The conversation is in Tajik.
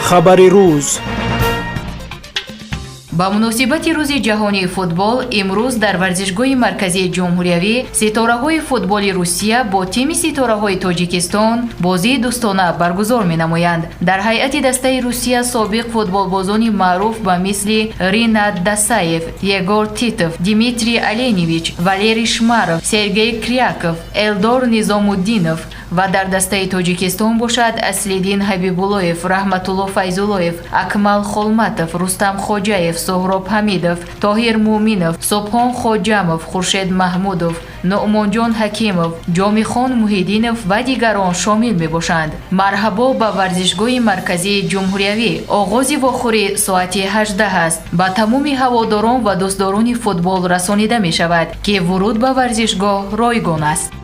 Хабари рӯз. Ба муносибати Рӯзи ҷаҳонии футбол имрӯз дар варзишгоҳи марказии ҷумҳуриявӣ ситораҳои футболи Русия бо тими ситораҳои Тоҷикистон бозии дӯстона баргузор менамоянд. Дар ҳайати дастаи Русия собиқ футболбозони маъруф ба мисли Ринат Дасаев, Егор Титов, Дмитрий Аленичев, Валерий Шмаров, Сергей Кряков, Элдор Низомуддинов ва дар дастаи Тоҷикистон бошад Аслиддин Ҳабибуллоев, Раҳматулло Файзуллоев, Акмал Холматов, Рустам Хоҷаев, Соҳроб Ҳамидов, Тоҳир Муъминов, Субҳон Хоҷамов, Хуршед Маҳмудов, Нуъмонҷон Ҳакимов, Ҷомихон Муҳиддинов ва дигарон шомил мебошанд. Марҳабо ба варзишгоҳи марказии ҷумҳуриявӣ. Оғози вохӯрӣ соати 18 аст. Ба тамоми ҳаводорон ва дӯстдорони футбол расонида мешавад, ки вуруд ба варзишгоҳ ройгон аст.